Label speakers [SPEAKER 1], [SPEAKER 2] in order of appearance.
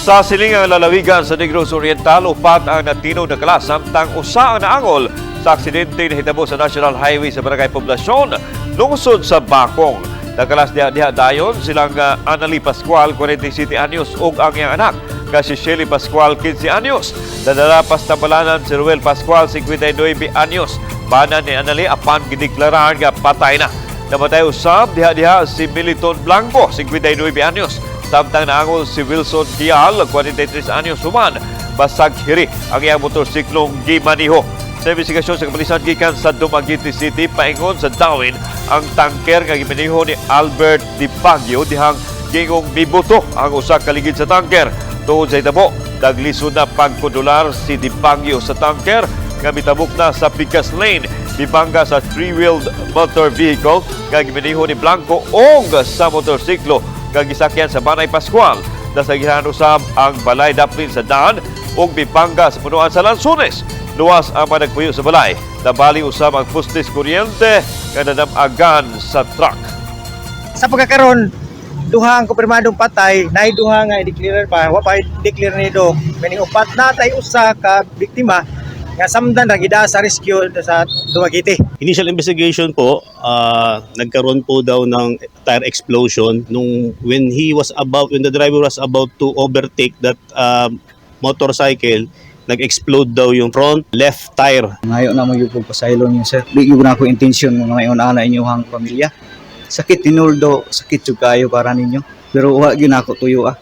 [SPEAKER 1] Sa silingang lalawigan sa Negros Oriental, upat ang natinog nakalas samtang usa ang naangol sa aksidente nahitabo sa National Highway sa Barangay Poblacion, lungsod sa Bacong. Nakalas diha diha dayon silang Annalie Pascual, 47 anyos, ug ang iyang anak nga si Shelly Pascual, 15 anyos. Nadala pas tambalanan si Ruel Pascual, 59 anyos. Bana ni Annalie apan gideklarar nga patay na. Namatay usab diha-diha si Militon Blanco, 59 anyos. Samtang naangol si Wilson Dial, 43 anyos, human basag hiri ang iyang motorsiklong gimaniho. Sa investigasyon sa kapulisan gikan sa Dumaguete City, paingon sa Dauin ang tanker nga gimaniho ni Albert Di Baguio dihang gingong mibuto ang usa ka ligid sa tanker. Tungod sa hitabo, naglisod na pagkontrolar si Di Baguio sa tanker nga mitabok na sa Picas Lane, mibangga sa three-wheeled motor vehicle nga gimaniho ni Blanco og sa motorsiklo nga gisakyan sa Banay Pascual. Nasagihan usab ang balay daplin sa daan ug mibangga sa punuan sa lansones. Luwas ang mga nagpuyo sa balay. Nabali usab ang postes kuryente nga nadamagan sa truck.
[SPEAKER 2] Sa pagkakaron, duha ang kumpirmadong patay, naay duha nga i-declare pa, wa pa i-declare ni Dok. Meaning upat na tay usa ka biktima nga samdan ra gida sa rescue sa Dumaguete.
[SPEAKER 3] Initial investigation po, nagkaroon po daw ng tire explosion nung when the driver was about to overtake that motorcycle, nag-explode daw yung front left tire.
[SPEAKER 4] Ngayo na mo yung pagpasaylo niyo, sir. Di gyud na ako intensyon mo ngayon ana inyong pamilya. Sakit tinuldo, sakit jud kayo para ninyo. Pero wa gyud na ako tuyo ah.